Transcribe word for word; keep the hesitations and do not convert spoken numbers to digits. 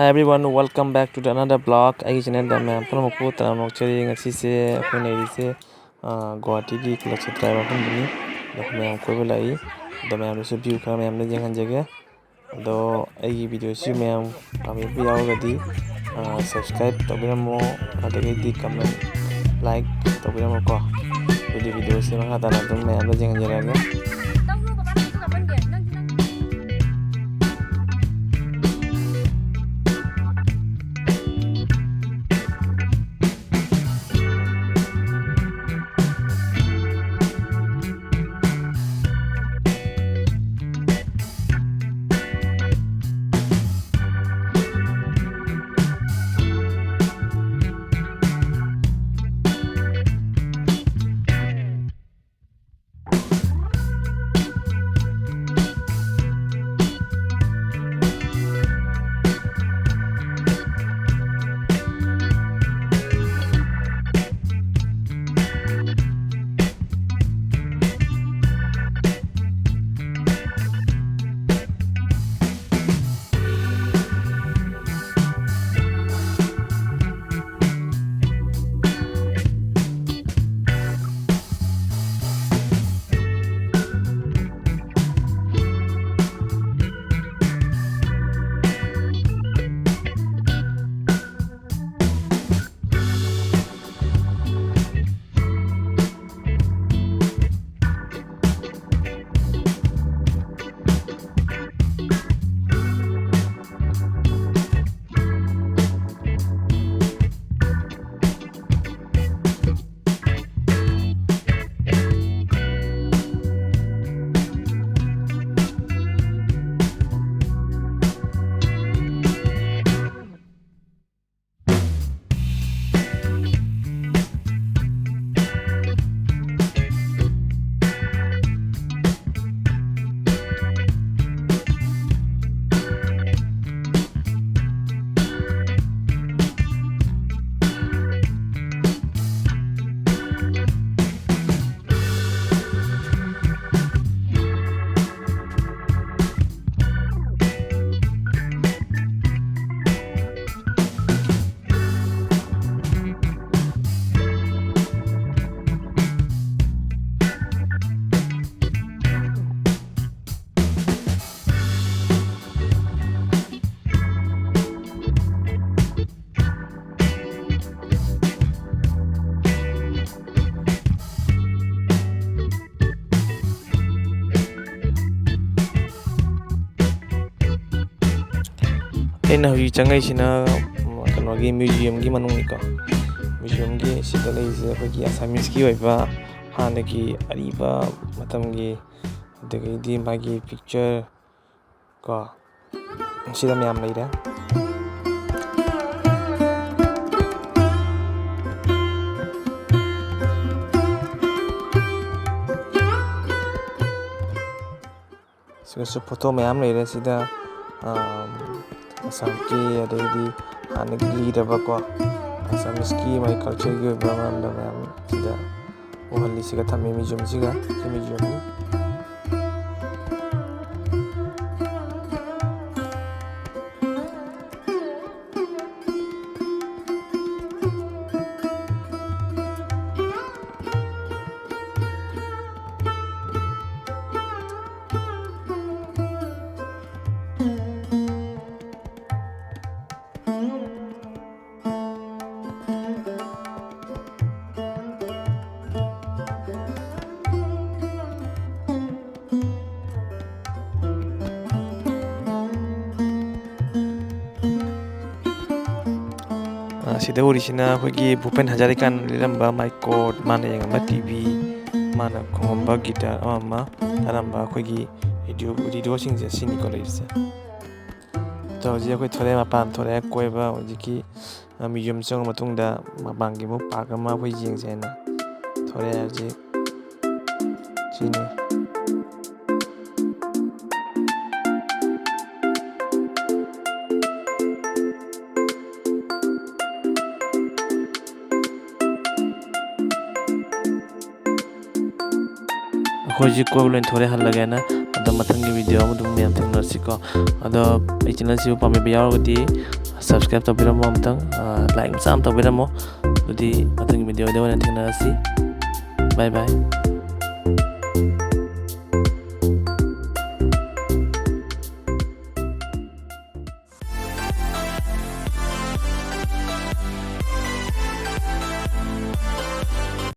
Hi everyone, welcome back to the another vlog. ꯑꯩꯒꯤ ꯆꯦꯅꯦꯜꯗ ꯃꯌꯥꯝ ꯄꯨꯝꯅꯃꯛꯄꯨ ꯇꯔꯥꯝꯅ ꯑꯣꯛꯆꯔꯤ꯫ ꯉꯁꯤꯁꯦ ꯑꯩꯈꯣꯏ ꯂꯩꯔꯤꯁꯦ, ꯑ, ꯒꯨꯋꯥꯍꯥꯇꯤꯒꯤ ꯀꯂꯆꯦꯇ꯭ꯔ ꯍꯥꯏꯕ ꯃꯐꯝꯗꯅꯤ꯫ ꯑꯗꯣ ꯑꯩꯈꯣꯏ ꯃꯌꯥꯝ ꯀꯣꯏꯕ ꯂꯥꯛꯏ꯫ ꯑꯗꯣ ꯃꯌꯥꯝꯗꯁꯨ ꯚ꯭ꯌꯨ ꯈꯔ ꯃꯌꯥꯝꯗ ꯌꯦꯡꯍꯟꯖꯒꯦ꯫ ꯑꯗꯣ ꯑꯩꯒꯤ ꯚꯤꯗꯤꯑꯣꯁꯤ ꯃꯌꯥꯝ ꯄꯥꯝꯕꯤꯕ ꯌꯥꯎꯔꯒꯗꯤ, ꯑ, ꯁꯕꯁꯀ꯭ꯔꯥꯏꯕ ꯇꯧꯕꯤꯔꯝꯃꯣ, ꯑꯗꯒꯤꯗꯤ ꯀꯃꯦꯟ, ꯂꯥꯏꯛ ꯇꯧꯕꯤꯔꯝꯃꯣꯀꯣ꯫ ꯑꯗꯨꯗꯤ ꯚꯤꯗꯤꯑꯣꯁꯤ ꯃꯈꯥ ꯇꯥꯅ ꯑꯗꯨꯝ ꯃꯌꯥꯝꯗ ꯌꯦꯡꯍꯟꯖꯔꯛꯑꯒꯦ꯫ ꯑꯩꯅ ꯍꯧꯖꯤꯛ ꯆꯪꯉꯛꯏꯁꯤꯅ, ꯎꯝ, ꯀꯩꯅꯣꯒꯤ museumꯒꯤ ꯃꯅꯨꯡꯅꯤꯀꯣ꯫ Museumꯒꯤ ꯁꯤꯗ ꯂꯩꯔꯤꯁꯦ ꯑꯩꯈꯣꯏꯒꯤ Assamesꯀꯤ ꯑꯣꯏꯕ ꯍꯥꯟꯅꯒꯤ ꯑꯔꯤꯕ ꯃꯇꯝꯒꯤ, ꯑꯗꯒꯤꯗꯤ ꯃꯥꯒꯤ picture ꯀꯣ, ꯁꯤꯗ ꯃꯌꯥꯝ ꯂꯩꯔꯦ꯫ ꯁꯤꯒꯁꯨ photo ꯃꯌꯥꯝ ꯂꯩꯔꯦ ꯁꯤꯗ, ꯑꯥ, ꯑꯁꯥꯝꯒꯤ, ꯑꯗꯩꯗꯤ ꯍꯥꯟꯅꯒꯤ ꯂꯤꯔꯕꯀꯣ, Assamesꯀꯤ ꯃꯥꯒꯤ cultureꯒꯤ ꯑꯣꯏꯕ ꯃꯔꯝꯗ ꯃꯌꯥꯝ ꯁꯤꯗ ꯎꯍꯜꯂꯤ꯫ ꯁꯤꯒ ꯊꯝꯃꯤ museumꯁꯤꯒ, ꯁꯤ museumꯅꯤ꯫ ꯑ, ꯁꯤꯗ ꯎꯔꯤꯁꯤꯅ ꯑꯩꯈꯣꯏꯒꯤ ꯚꯨꯄꯦꯟ ꯍꯖꯥꯔꯤꯀꯥꯟ ꯂꯤꯔꯝꯕ ꯃꯥꯏ coat, ꯃꯥꯅ ꯌꯦꯡꯉꯝꯕ TV, ꯃꯥꯅ ꯈꯣꯡꯉꯝꯕ guitar ꯑꯃ ꯑꯃ, ꯇꯥꯔꯝꯕ ꯑꯩꯈꯣꯏꯒꯤ radio, radioꯁꯤꯡꯁꯦ ꯁꯤꯅꯤꯀꯣ ꯂꯩꯔꯤꯁꯦ꯫ ꯑꯗꯣ ꯍꯧꯖꯤꯛ ꯑꯩꯈꯣꯏ ꯊꯣꯔꯛꯑꯦ, ꯃꯄꯥꯟ ꯊꯣꯔꯛꯑꯦ ꯀꯣꯏꯕ꯫ ꯍꯧꯖꯤꯛꯀꯤ, ꯑ, museum ꯆꯪꯉ ꯃꯇꯨꯡꯗ ꯃꯄꯥꯟꯒꯤ ꯑꯃꯨꯛ park ꯑꯃ ꯑꯩꯈꯣꯏ ꯌꯦꯡꯁꯦ ꯍꯥꯏꯅ ꯊꯣꯔꯛꯑꯦ ꯍꯧꯖꯤꯛ꯫ ꯁꯤꯅꯤ꯫ ꯑꯩꯈꯣꯏꯁꯤ ꯀꯣꯏꯕ ꯂꯣꯏꯅ ꯊꯣꯔꯦ ꯍꯜꯂꯒꯦꯅ꯫ ꯑꯗꯣ ꯃꯊꯪꯒꯤ video ꯑꯃ ꯑꯗꯨꯝ ꯃꯌꯥꯝ ꯊꯦꯡꯅꯔꯁꯤꯀꯣ꯫ ꯑꯗꯣ ꯑꯩ channelꯁꯤꯕꯨ ꯄꯥꯝꯕꯤꯕ ꯌꯥꯎꯔꯒꯗꯤ subscribe ꯇꯧꯕꯤꯔꯝꯃꯣ ꯑꯝꯇꯪ, ꯑ, like ꯃꯆꯥ ꯑꯃ ꯇꯧꯕꯤꯔꯝꯃꯣ꯫ ꯑꯗꯨꯗꯤ ꯃꯊꯪꯒꯤ videoꯗ ꯑꯣꯏꯅ ꯊꯦꯡꯅꯔꯁꯤ꯫ Bye bye꯫